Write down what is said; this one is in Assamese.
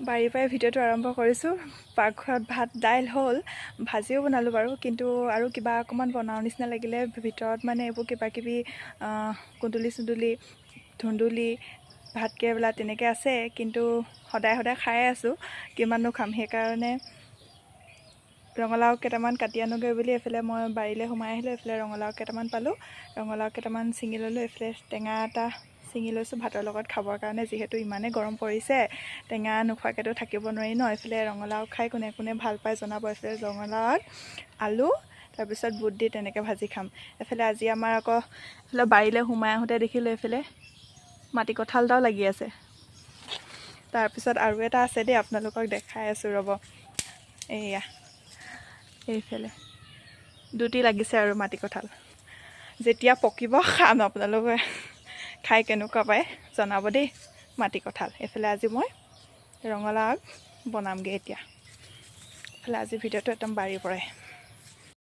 বাৰীৰ পৰাই ভিডিঅ'টো আৰম্ভ কৰিছোঁ। পাকঘৰত ভাত দাইল হ'ল, ভাজিও বনালোঁ বাৰু, কিন্তু আৰু কিবা অকণমান বনাওঁ নিচিনা লাগিলে। ভিতৰত মানে এইবোৰ কিবা কিবি কুন্দুলি চুন্দুলি, ধুন্দুলি, ভাতকেৰেলা তেনেকৈ আছে, কিন্তু সদায় সদায় খায়ে আছোঁ, কিমাননো খাম। সেইকাৰণে ৰঙালাও কেইটামান কাটি আনোগৈ বুলি এইফালে মই বাৰীলৈ সোমাই আহিলোঁ। এইফালে ৰঙালাও কেইটামান পালোঁ, ৰঙালাও কেইটামান ছিঙি ল'লোঁ। এইফালে টেঙা এটা ছিঙি লৈছোঁ ভাতৰ লগত খাবৰ কাৰণে, যিহেতু ইমানেই গৰম পৰিছে, টেঙা নোখোৱাকৈতো থাকিব নোৱাৰি ন। এইফালে ৰঙালাও খাই কোনে কোনে ভাল পায় জনাব। এইফালে ৰঙালাও, আলু, তাৰপিছত বুট দি তেনেকৈ ভাজি খাম। এইফালে আজি আমাৰ আকৌ এইফালে বাৰীলৈ সোমাই আহোঁতে দেখিলোঁ এইফালে মাটি কঁঠাল এটাও লাগি আছে। তাৰপিছত আৰু এটা আছে দেই, আপোনালোকক দেখাই আছোঁ ৰ'ব। এইয়া এইফালে দুটি লাগিছে আৰু মাটি কঁঠাল। যেতিয়া পকিব খাম, আপোনালোকে খাই কেনেকুৱা পায় জনাব দেই মাটি কঁঠাল। এইফালে আজি মই ৰঙালাও আগ বনামগৈ এতিয়া। এইফালে আজি ভিডিঅ'টো একদম বাৰীৰ পৰাই।